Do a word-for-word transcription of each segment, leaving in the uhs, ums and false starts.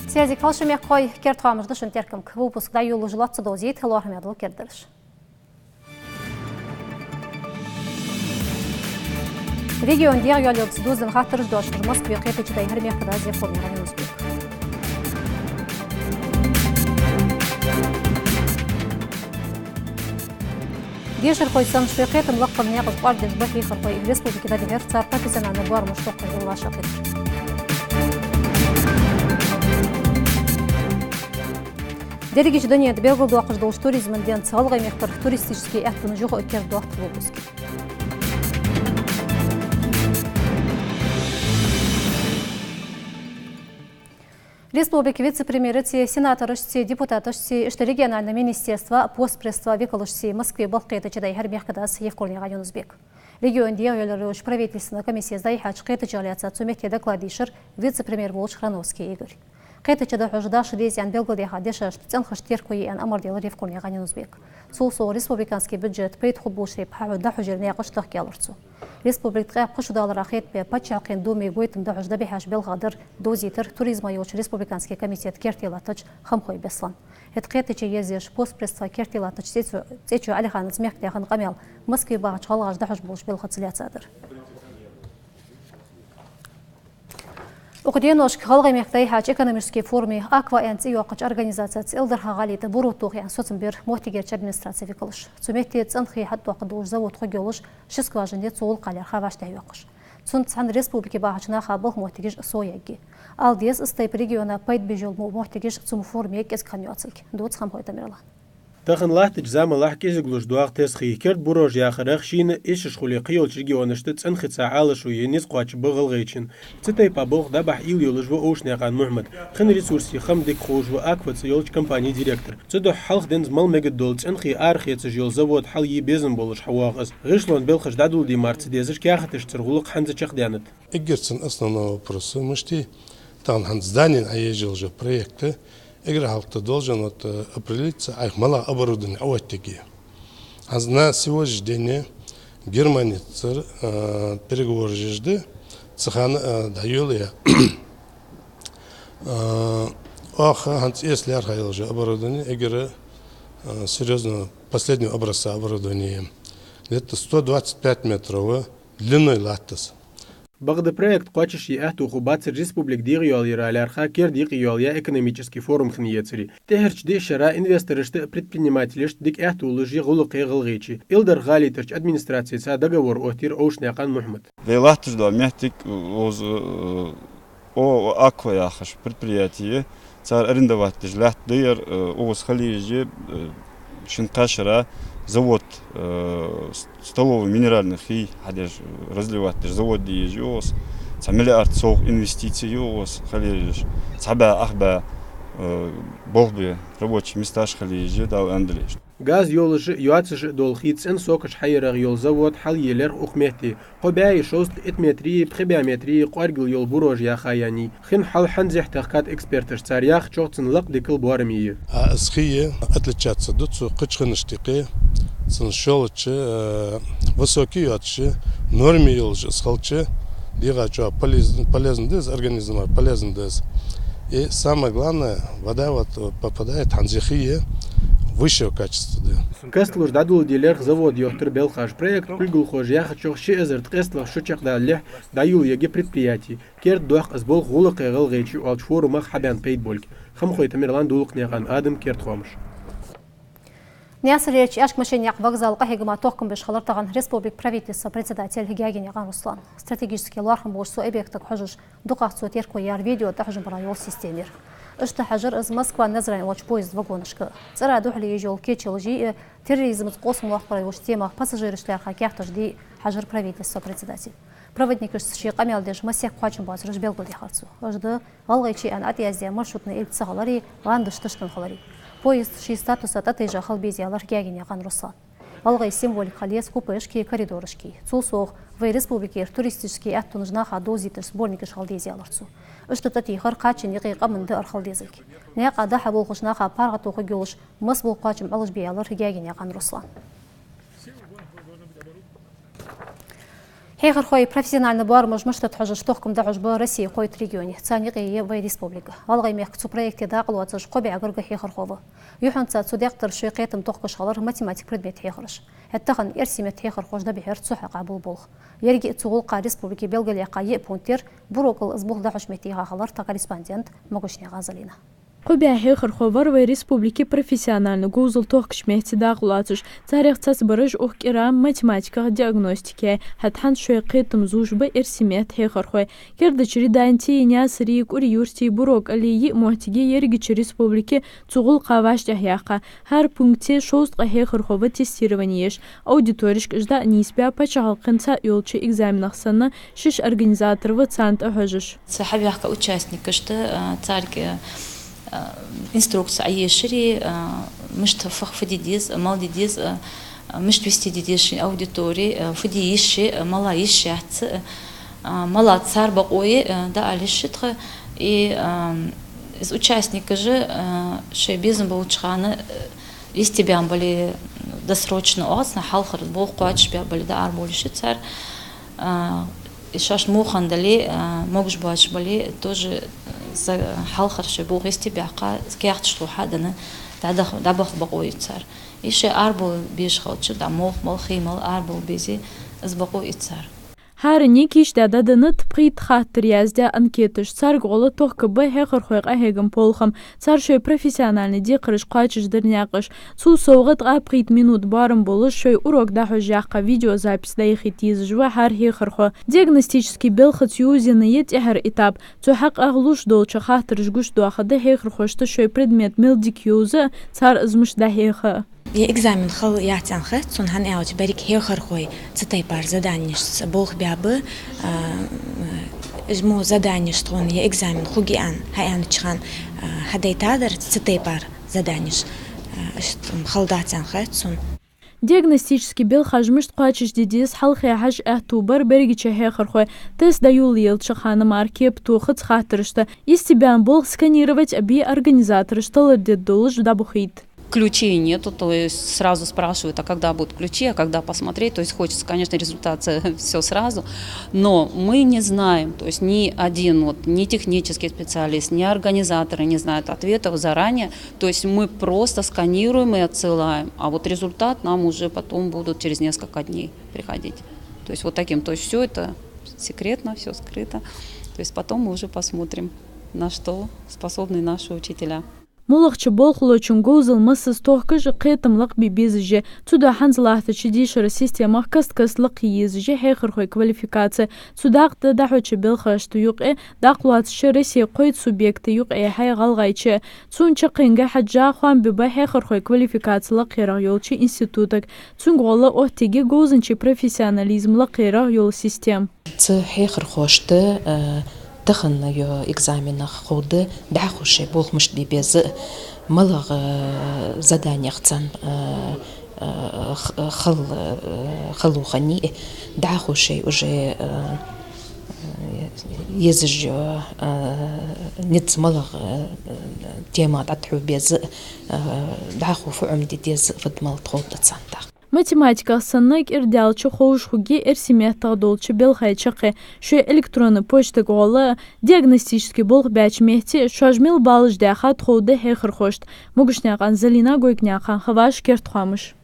Сайре дика хийла шун, мехкахой, керда хоамаш да шун теркама. Выпуск дӀайолалуш лоацца довзийт лоархӀаме дола кердадараш. Региона дегӀайоалаярца дувзаденна хаттараш доацаш Москве кхетаче дӀайихьар мехкдас Евкуровнаькъан Юнус-Бек. Дешархой санна, шоай кхетам лакхара наькъаш кӀоаргдеш ба хьехархой. Республике дӀадихьар цар профессиональни боарамаш тохкаш дола вӀашагӀкхетар. Дерригача дунен тӀа белгалдоаккхаш долча туризма денца ГӀалгӀай мехкара туристически аьттонаш юха а кердадоахк выпуске. Республика вице-премьерацеи, сенаторашцеи, депутаташцеи, иштта региональни министерства, постпредства викалашцеи Москве балха кхетаче дӀайихьар мехкдас Евкуровнаькъан Юнус-Бек. Региона дегӀайоалаяра йолча правительственни комиссес дӀайихьача кхетачех лаьца цу метте доклад дийшар вице-премьер волча Храновский Игорь. Кхетаче дӀахьош дӀахо деза аьнна белгалдаьха дешашта цӀенхашта терко е аьнна амар делар Евкуровнаькъан Юнус-Бека. Цул совгӀа республикански бюджета пайда хургболча репха хьахьу дӀахьожареи наькъаш тахка яларца. Республика ткъаь пхи шу далара хетабе Паччахьалкхен Думе гойтам дӀахьош дӀабихьаш белхадар довзийтар туризма йолча республикански комитета керте латтача Хамхой Беслана. ХӀаьта кхетаче ерзаеш постпредства керте латтача цӀечо, цӀечо Ӏалиханаца мехкдаь хинна къамаьл Москве бахача гӀалгӀаша дӀахьош болча белхаца лаьцадар. Укх деношка ГӀалгӀай мехка дӀайихьача экономически форуме «Аква» аьнна цӀи йоаккхача организацеца Илдарха-ГӀалий тӀа буро тоха аьнна соцам бир моттигерча администраце викалаша. Цу метте цӀенхий хьатӀадоаккхаргдолаш завод хургйолаш ши скважина цу гӀулакха лаьрхӀа вӀаштӀехьайоаккхаш. Цунца цхьана республике бахача наха балха моттигаш а совъяргья. Ала деза, из тайпа региона пайда беш йола моттигаш цу форуме кӀезига хинна йоацилга. Дувц Хамхой Тамерлана. Тахан латтача замалахь кӀезиглуш доагӀа тесхий. Керда буро яхарах шийна эшаш хуле кхыйолча регионашта цӀенхица Ӏалашо е низ кхоачаргба ГӀалгӀайчен. Цу тайпара болх дӀабахьа уйла йолаш ва Овшанаькъан Мухьмад. Хин ресурсий хам дика ховш ва «Аква» цӀи йолча компане директор. Цудухьа хьалха денз мел мегаргдола цӀенхий арахецаш йола завод хьалъе безам болаш хьавоагӀа из. ГӀишлон белхаш дӀадоладе мара ца дезаш, каьхаташцара гӀулакх хӀанз чакхдаьннад. Эггара цун основной вопрос мишта я, тахан хӀанз здани Ӏоежалжа проекта, эггара хьалха должен вот, э, определиться, Ӏайха малагӀа оборудовани Ӏооттаргья. ХӀанз на сегодняшний день Германецара, э, переговораш еш да, цу хана, э, дӀайолаяь. Э, оаха хӀанз эс лаьрхӀа йолча оборудовани, эггара, э, серьёзного последнего образца оборудовани. Где-то сто двадцать пять метров длиной латт из. Бакъда проект кхоачашъе аьттув хургбацар республика дегӀайоалаяра лаьрхӀа керда юкъейоалаяь экономически форум хинна ецаре. ТӀехьарча диъ шера инвесторашта а предпринимателашта а дика аьттув луш я гӀулакхе ГӀалгӀайче. Илдарха-ГӀалий тӀарча администрацеца договор оттаяьр Овшанаькъан Мухьмада. Вай латташ дола моттиг, укхаза, э, ООО «Аква» яхаш предприятие, цар арендовать деш лаьтта да ер, э, укхаза хила езаш я, э, шин-кхаь шера завод, э, с-, столовый минеральный хий хьадеш, э, разливать деш завод де езаш я укхаза. Цхьа миллиард совгӀа инвестици я укхаза хила езаш. Цхьа бӀаь, ах бӀаь, э, болх бе рабочие месташ хила езаш я, Дала аьннадале. Газ йолаш а, йоацаш а дола хий цӀен сокаш хьаярах йола завод хьалъе лаьрхӀа укх метте. Кхо бӀаьи шовзткъеи итт метри, пхи бӀаь метри кӀоаргал йола буро яха яьннай. Хин хьал хӀанзехь тахкад эксперташта, цар яхачох, цун лакхдикал боарам я. А из хий отличаться ду цу кхыча хинашта юкъе, цун шоллагӀча, э, высокий йоацаш, норме йолаш из хилча, дегӀа чӀоагӀа полез-, полезно да из, организмага полезно да из. И самое главное, вода вот попадает, хӀанз хий высшего качества да. Кастлуш дӀадоладе лаьрхӀа завод йоахар белхаш. Проект кулгалхоша яхачох, ши эзар ткъестлагӀа шу чакхдалалехь дӀайолаергья предприяти. Кердадоах из болх гӀулакхе ГӀалгӀайче оалача форумах хьабаьнна пайда болга. Хамхой Тамерлан, Дулакхнаькъан Адам, «Керда хоамаш». Наьсарерча аьшка машенаькъан вокзала къахьегама тохкам беш хилар тахан республика правительства председатель Гаьгенаькъан Руслан. Стратегически лоархӀам болаш цу объектага хьожаш, дукхагӀа цо терко яьр видео тӀахьожам бара йола система яр. Иштта хьажар из Москва-Назрань йолча поезда вагонашка. ЦӀера духьале еш йола кечалаш а, терроризмаца къовсам лоаккхара йолча темах пассажирашта лаьрхӀа каьхаташ де а хьажар правительства председатель. Проводникашца ше къамаьл деш массехк кхоачамбоацараш белгалдаьхар цо. Уж да ГӀалгӀайче аьнна тӀаяздаь маршрутни илт ца хилари, ландаш ташкан хилари. Поезд ший статуса тӀатайжа хила беза, аьлар Гаьгенаькъан Руслана. ГӀалгӀай символика хила еза купешкеи коридорашкеи. Цул совгӀа, вай республикера туристически аьттонаш наха довзийтара сборникаш хила деза, аьлар цо. Иштта тӀатехар кхаччалца юкъе къаман даар хила дезалга. Наькъа дӀа-хьа болхача наха паргӀато хургйолаш масса бола кхоачам Ӏалашбе, аьлар Гаьгенаькъан Руслана. Хьехархой профессиональни боарамаш мишта да хьожаш тохкам дӀахьош ба Россе кхойтта регионе, царна юкъе я вай республика. ГӀалгӀай мехка цу проекте дакъа лоацаш кхо бӀаь гаргга хьехархо ва. Юххьанца цу дехтара шоай кхетам тохкаш хилар математика предмета хьехараш. ХӀаьта тахан эрсий метта хьехархоша дӀабихьар цу хьакъехьа бола болх. Еррига а цу гӀулакха республике белгалъяьккха йиъ пункт яр, Буро кӀал из болх дӀахьоча метте яха хилар тха корреспондент Могушнаькъан Залина. Кхо бӀаь хьехархо вар вай республике профессиональни говзал тохкача метте дакъа лоацаш. Царех цхьабараш укх кӀира математиках диагностика яь, хӀаьта хӀанз шоай кхетам зувш ба эрсий метта хьехархой. Кердача Риданти, Наьсари, КӀури-Юртаи Буро кӀали йиъ моттиге ерригача республике цу гӀулакха вӀаштӀехьаяьккха. ХӀара пункте шовзткъа хьехархо ва тестировани еш. Аудиторешка уж дӀанийсбаь, паччахьалкхен цаӀ йолча экзаменах санна, шиш организатор ва царна тӀахьожаш. Цу хьабаьхка участникашта, а, царга, а, инструкци Ӏоешари, а, мишта фу де деза, мала де деза, а, мишта вести де деза ший аудитори, а, фу де йиш я, а, мала йиш яц, а, мала цар бокъо я, а, дӀаала йиш я тха. И, а, из участникаш, а, шоай безам болча хана, а, йистебаь бале, досрочно оцна хьалхара болх кхоачашбаь бале, дӀаарабовла йиш я цар. А, и шоаш мухан дале, а, могаш боацаш бале, тоже за хьалхара шоай болх йистебаьккха, каьхаташ тӀа хьаденна, дӀадах-, дӀабаха бокъо я цар. И шоай арабовла безаш хилча, дӀа мох мала, хий мала арабовла безе, из бокъо я цар. ХӀаране кийчдаь дӀаденнад пхийтта хаттар, яздаь анкеташ. Царга гӀолла тохкаб хьехархой къахьегама болхам, цар шоай профессиональни декхараш кхоачашдара наькъаш. Цул совгӀа ткъаь пхийтта минут боарам болаш шоай урок дӀахьош яккха видеозапись дӀаяхийта езаш ва хӀара хьехархо. Диагностически балхаца ювзаенна я тӀехьара этап. Цу хьакъехьа луш долча хаттараш гучадоахаргда хьехархошта шоай предмет мел дика йовза а, цар из мишта дӀахьеха а. Е экзамен хала яц аьнна хет сона, хӀана аьлча берригаш хьехархой цу тайпара заданешца болх баьб, а, уж мо заданеш тхона е экзамен хургья аьнна хьааьннача хана, а, хьадайтадар цу тайпара заданеш, а, иштта хала дац аьнна хет сона. Диагностически балхаш мишта кхоачашде деза хьалххе хьажа аьттув бар берригача хьехархой. Тест дӀайолаелча хана мара кепа тохац хаттарашта. Йистебаь болх сканировать а бе, организатораш талар дергдолаш дӀабахийт. Ключей нету, то есть сразу спрашивают, а когда будут ключи, а когда посмотреть. То есть хочется, конечно, результат все сразу, но мы не знаем, то есть ни один, вот, ни технический специалист, ни организаторы не знают ответов заранее. То есть мы просто сканируем и отсылаем, а вот результат нам уже потом будут через несколько дней приходить. То есть вот таким, то есть все это секретно, все скрыто. То есть потом мы уже посмотрим, на что способны наши учителя. МоллагӀча болхлочун говзал массаза тохкаш а, кхетам лакхбе безаш а я. Цудухьа хӀанз латтача дешара системах каст-каста лакхъе езаш я хьехархой квалификаци. Цу дакъа тӀа дӀахьоча балхашта юкъе дакъа лоацача Россе кхойтта субъекта юкъе я хьай ГӀалгӀайче. Цун чаккхенга хьежжа хоам бергба хьехархой квалификаци лакхъярах йолча институтага. Цунга гӀолла оттаергья говзанчий профессионализм лакхъярах йола система. Цу хьехархошта, э, тахан йола экзаменах ховргда дӀахо шоай болх мишта бе беза а, малагӀа, э, заданех царна, э, э, х-, хала, э, хало хиннай а, дӀахо шоай уже, э, э, езаш йола, э, низ малагӀа, э, тема тӀа тхьо беза а, э, дӀахо фу Ӏомаде деза а, фуд мел тховда царна тӀаккха. Математиках санна, кӀира даьлча ховш хургья эрсий меттах долча балхай чаккхе. Шоай электронни почтага гӀолла диагностически болх баьча метте шоаш мел баллаш даьха тховда хьехархошта. Могушнаькъан Залина, Гойкнаькъан Хаваж, «Керда хоамаш».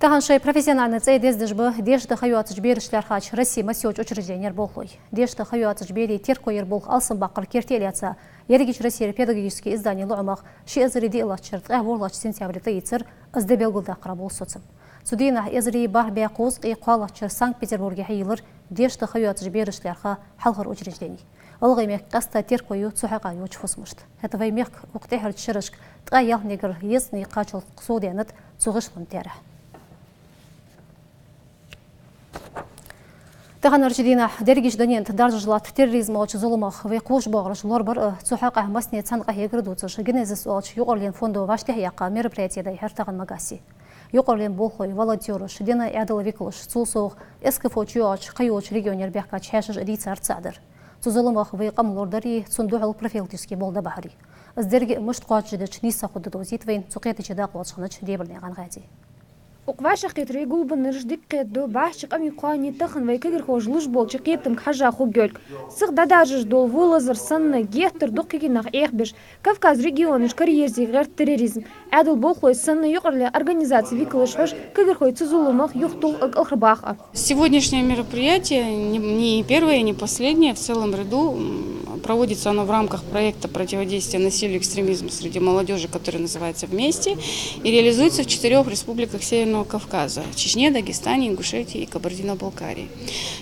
Тахан шоай профессиональни цӀай дездеш ба деша ха йоацача берашта лаьрхӀача Россе массайолча учрежденера болхлой. Деша ха йоацача берий терко яра болх алсамбаккхара керте а лаьца, ерригача Россера педагогически издане лоӀамах ши эзари диълагӀча шера ткъаь ворхӀлагӀча сентябре тӀаийцар из де белгалдаккхара бола соцам. Цу дийнахьа эзари бархӀ бӀаь кхузткъеи кхоалагӀча шера Санкт-Петербурге хьайийлар деша ха йоацача берашта лаьрхӀа хьалхара учреждени. ГӀалгӀай мехка къаьстта терко ю цу хьакъехьа йолча фусамашта. ХӀаьта вай мехка укх тӀехьарча шерашка ткъаь ялхлагӀа ера езткъеи кхаччалца совдаьннад цу гӀишлон таьрахь. Таханарча дийнахьа дерригача дунен тӀа даржаш латта терроризм оалача зуламах вай кхувш боагӀараш лорабар а, цу хьакъехьа массане цхьана къахьегар дувцаш, «Генезис» оалача юкъарлен фондо вӀаштӀехьаяьккха мероприяти дӀайихьар тахан Магасе. Юкъарлен болхлой, волонтёраш, дина Ӏаьдала викалаш, цул совгӀа СКФО чуйоагӀача кхыйолча регионера баьхкача хьаьшаша дийцар цадар. Цу зуламах вай къам лорадари, цунна духьал профилактически болх дӀабахьари. Из деррига а мишта кхоачашдича нийса хургда довзийт вайна цу кхетаче дакъа лоацаш хиннача Дебарнаькъан ГӀаьдий. Укх вӀашагӀкхетаре гулбеннараш дика кхетаду, бӀаьхача къамий кхоане тахан вай кагирхоша луш болча кхетамга хьежжа хургйолга. Сиха дӀадажаш дола во лазар санна, геттара дукха кагий нах Ӏехабеш, Кавказа регионаш караерзе гӀерт терроризм. Ӏаьдала болхлой санна, юкъарлен организаце викалаш хьож кагирхой цу зуламах юхатоха а кӀалхарбаха а. Сегодняшнее мероприятие не, не первое и не последнее в целом ряду. М, проводится оно в рамках проекта противодействия насилию и экстремизму среди молодёжи, который называется «Вместе» и реализуется в четырёх республиках Северного Кавказа: Чечне, Дагестане, Ингушетии и Кабардино-Балкарии.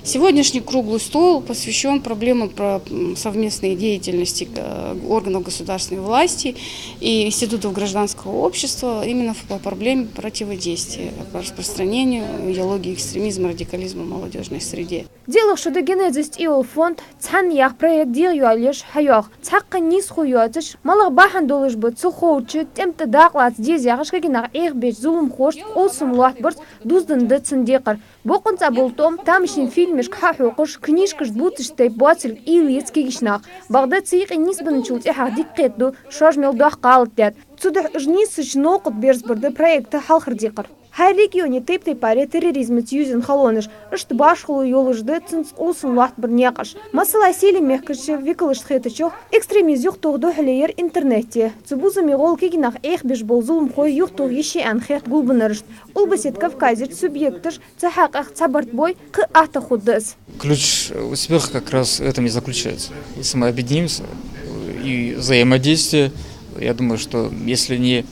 Сегодняшний круглый стол посвящён проблемам про, м, совместной деятельности, э, органов государственной власти и институтов гражданского общества именно в, по проблеме противодействия распространению идеологии экстремизма, радикализма в молодёжной среде. ДиълагӀа шу да «Генезис» цӀи йола фонд цхьанне яха проект дегӀайоалаеш хьайоагӀа. Цхьаккха нийсхо йоацаш, малагӀа бахьан долаш ба цу ховча тӀема тӀа дакъа лаца деза яхаш, кагий нах Ӏехабеча зуламхошца къовсам лоаттабарца дувзаденна да цун декхар. Бокъонца бола тӀом тамашийна фильмашка хьахьокхаш, книжкаш бувцаш тайпа боацилга уйла еш кагий нах. Бакъда цу юкъе нийсбенначул тӀехьагӀа дика кхетаду, шоаш мел доккха гӀалат даьд. Цудухьа уж нийсача новкъа тӀа берзабар да проекта хьалхара декхар. ХӀара регионе тайп-тайпара терроризмаца юзийна халонаш, иштта башхало йолаш да цунца къовсам лоаттабара наькъаш. Масала, Селий мехкача викалашта хетачох, экстремизм юхатоха духьале яр интернете. Цу бувзаме гӀолла кагий нах Ӏехабеш бола зуламхой юхатоха йиш я аьнна хет гулбеннарашта. Улбаседа Кавказерча субъекташ цу хьакъехьа цхьабарт бой, кхы а аттагӀа хургда из. Ключ успеха как раз в этом и заключается. Если мы объединимся, э, и взаимодействие, я думаю, что если не,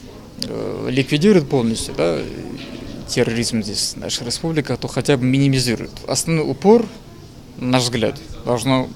э, ликвидирует полностью, да, терроризм здесь, в наших республиках, то хотя бы минимизирует. Основной упор, на наш взгляд, должно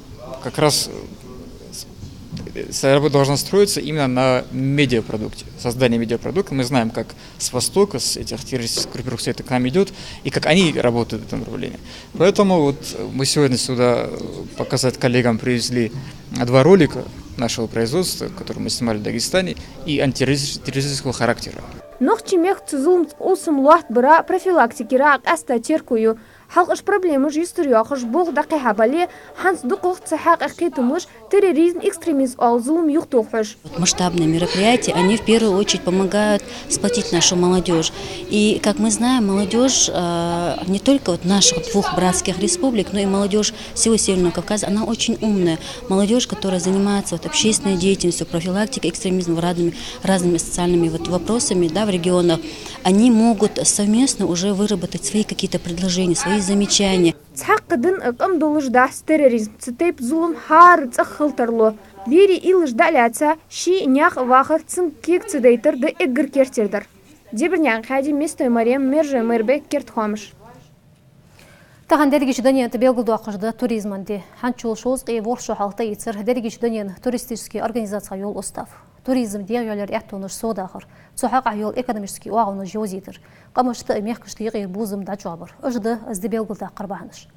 как раз, э, с-, вся работа должна строиться именно на медиапродукте, создании медиапродукта. Мы знаем, как с востока, с этих террористических группировок всё это к нам идёт, и как они работают в этом направлении. Поэтому вот мы сегодня сюда, э, показать коллегам привезли два ролика нашего производства, которые мы снимали в Дагестане, и антитеррористического характера. Нохчий мехка цу зуламца къовсам лоаттабара, профилактика яра къаьстта терко ю. Хьалха уж проблемаш юстара йоахаш болх дӀакхихьа бале, хӀанз дукхагӀа цу хьакъехьа кхетам луш, терроризм, экстремизм оала зулам юхатоха хьож. Вот масштабные мероприятия, они в первую очередь помогают сплотить нашу молодёжь. И, как мы знаем, молодёжь, э, не только вот наших двух братских республик, но и молодёжь всего Северного Кавказа, она очень умная. Молодёжь, которая занимается вот общественной деятельностью, профилактикой экстремизма, разными, разными социальными вот вопросами, да, в регионах, они могут совместно уже выработать свои какие-то предложения, свои замечания. Цхьаккха дин а къам долаш дац терроризм. Цу тайпа зулам хӀара цӀагӀа хила тарлу. Берий уйлаш дӀалаьца, ший наьха вахар цунга кег ца дайтар да эггара керттера дар. Дебирнаькъан Хади, Местой Марем, Мержой Майрбек, «Керда хоамаш». Тахан дерригача дунен тӀа белгалдоаккхаш да туризма ди. ХӀанзчул шовзткъеи ворхӀ шу хьалха тӀаийцар дерригача дунен туристически организацех йола устав. Туризм дегӀайоалаяра аьттонаш совдахар, цу хьакъехьа йола экономически оагӀонаш йовзийтар, къамашта а мехкашта а юкъера бувзам дӀачӀоагӀбар. Уж да из ди белгалдаккхара бахьанаш.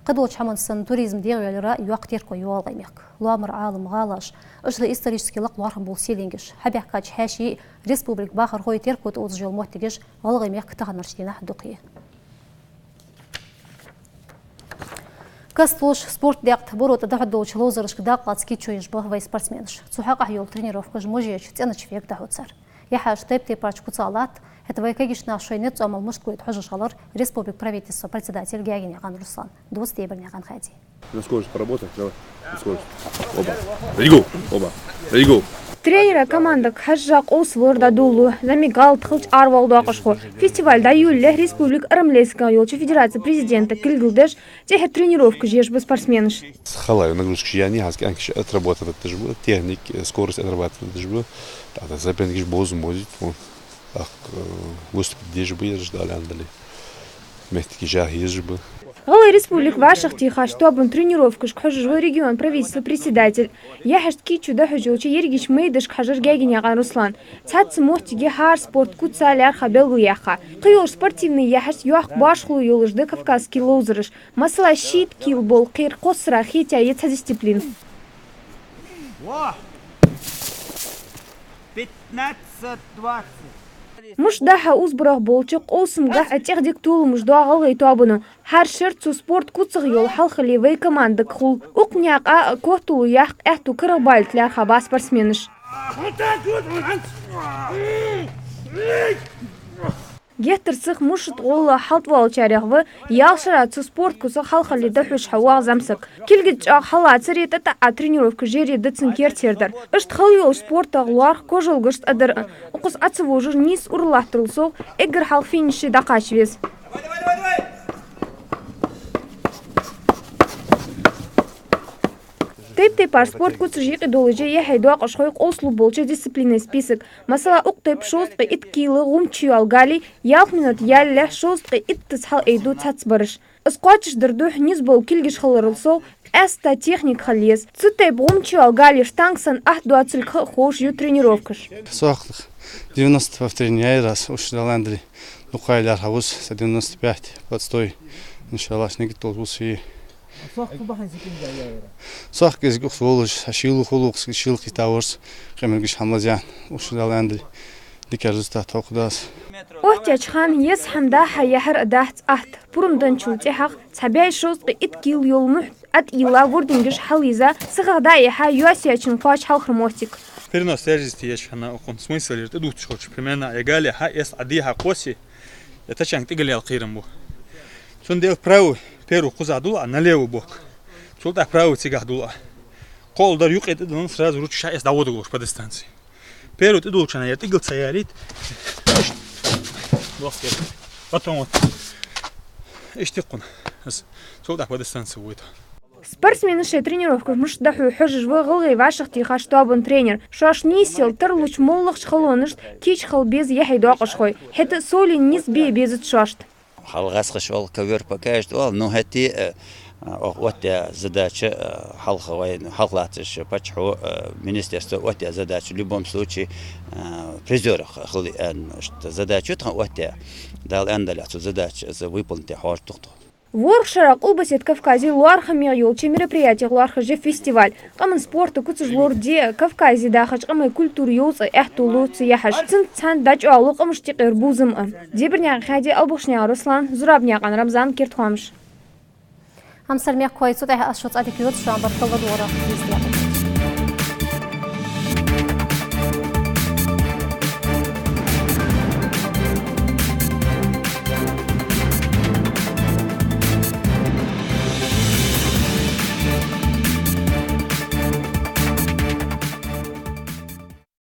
Кхыдолча хӀаман санна, туризм дегӀайоалаяра йоккха терко ю ГӀалгӀай мехка. Лоамара Ӏалам, гӀалаш, иштта исторически лакха лоархӀам бола селенгаш, хьабаьхкача хьаьший, республика бахархой терко тӀаозаш йола моттигаш ГӀалгӀай мехка таханарча дийнахьа дукха я. Кастлуш, спорт декъта, буро тӀа дӀахьоргдолча ловзарашка дакъа лаца кийчо еш ба вай спортсменаш. Цу хьакъехьа йола тренировкаш можеча цӀенача фега дӀахьу цар. Яхьаш тайп-тайпарча куцах латт, хӀаьта вай кагий нах шоай низ-цӀомал мишта гойт хьожаш хилар республика правительства председатель Гаьгенаькъан Руслан. Дувц Дебирнаькъан Хади. На скорость поработать, давай. На скорость. Оба. Ready, go. Оба. Ready, go. Тренера командага хьежжа къовсавалар дӀадолалу, зӀамига гӀалат хилча аравала доакъашхо. Фестиваль дӀайолалехь республика армрестлингах йолча федераце президента кулгалдеш, тӀехьара тренировкаш еш ба спортсменаш. Халай нагрузкаш яьннай, хӀанз кӀаьнкаш отработать деш ба, техника, э, скорость отработать деш ба. ТӀаккха забегаш бовза ма везий, вот. ТӀаккха, э, выступить деш ба ераш, Дала аьннадале. Моттигаш яха езаш ба. ГӀалгӀай Республика вӀашагӀтехача тоабан тренировкашка хьожаш ва регион правительства председатель. Яхьашта кийчо дӀахьош йолча ерригача майдашка хьажар Гаьгенаькъан Руслан. Цхьацца моттиге хӀара спорт куц лаьрхӀа белгалъяьккха. Кхыйолча спортивни яхьашца йоккха башхало йолаш да кавказски ловзараш. Масала, шийтта кила бола кхера кхоссара хетаяь я цхьа дисциплина. Пятнадцать двадцать. Мишта дӀа-хьа узбарах болча къовсамгахьа тӀехдика толамаш доагӀа гӀалгӀай тоабано. ХӀара шера цу спорт куцах йола хьалхале вай командага хул. Укх наькъа коттало яккха аьттув карагӀбалийта лаьрхӀа ба спортсменаш. Геттара сиха мишта гӀолла хьалтӀавоалачарех ва ялх шера цу спорта куцах хьалхале дӀахьош хьавоагӀа зӀамсаг. Кулгашца чӀоагӀа хьаллацаре, тӀатаӀа тренировкаш яре да цун кертердар. Иштта хала йолча спортах лоархӀ кожалгашца а дар а. Укхаза Ӏо ца вожаш нийсса ура латтарал совгӀа, эггара хьалха финиш чу дӀакхача веза. Тайп-тайпара спорта куцаш юкъедоалаш я яхьий доакъашхой къовсалу болча дисциплинай список. Масала, укх тайпара шовзткъе итт кила гӀум чуйоала гали ялх минот ялалехь шовзткъе иттаза хьалъайду цхьацца бараш. Из кхоачашдара духьа низ бола кулгаш хиларал совгӀа, къаьстта техника хила еза. Цу тайпара гӀум чуйоала гали штанга санна атта доацилга ха а ховш ю тренировкаш. Сох девяносто повторений яьй аз, уж Дала аьнна дале, дукха яьлар хьа вуз, са девяносто пять подстой. Иншаллах, нигат долаш вуз ший. Сох кӀезига ухс волаш, хьа шийлу хулукс, шийлу кхийтта ворс, къемаргаш хьамлаз ян, уж Дала аьнна дале, дика результат хьокху дас. Оттаеча хана еза хӀама дахьа яхьар а дац атта. Пурам данчул тӀехьагӀа цхьа бӀаь шовзткъе итт кила йола мухь ӀотӀайилла, вордингаш хьалйиза, сихагӀа дӀа а яьха, йоассаечун кхоачаш хьалхара моттиг. Перенос тяжести еча хана укхун смысл яр тӀадувцаш хилча, примерно, я гали хьа, эс Ӏа дехьа кхоси, я тачанг тӀигал ял кхерам бу. Цундела правый первый кхузахь дул Ӏа, на левый бок. Цул тӀехьа правый цигахь дул Ӏа. Кхоал дар юкъе тӀадилла сразу ручаш хьа эс дӀавода лош по дистанции. Первый тӀадулча хана я тӀигал ца ялийта. Потом вот. Иштта кхуна. Ас цул тӀехьа по дистанции войта. Спортсменаш шоай тренировкаш мишта дӀахьу хьожаш ва ГӀалгӀай вӀашагӀтехача тоабан тренер. Шоаш нийсъелла тарлуча моллагӀча халонашта кийча хила беза яхьий доакъашхой. ХӀаьта а совленна низ бе безац шоашта. Хьалха гӀазкхаша оал, ковёр покажет, оал, ну, хӀаьта а, оха оттадаь задача, а, хьалха вай, хьалха латтача паччахьо, а, министерство оттадаь задача, в любом случае, а, призёрах хила аьнна, иштта задача ю тхан оттадаь. Дала аьнна дале, цу задача из выполнить яь хьожаргда тхо. ВорхӀ шера Къулбаседа Кавказе лоархӀамегӀа йолча мероприятех лоархӀаш я фестиваль. Къаман спорта куцаш лораде а, Кавказе дахача къамай культура йовза а аьттув лу цу яхьаш. Цунца цхьана дӀачӀоагӀлу къамашта юкъера бувзам а. Дебирнаькъан Хади, Албухчанаькъан Руслан, Зурабнаькъан Рамзан, «Керда хоамаш». Хьамсара мехкахой, цу тӀехьа аз шуца дика йоацаш, шоана баркал ладувгӀарах.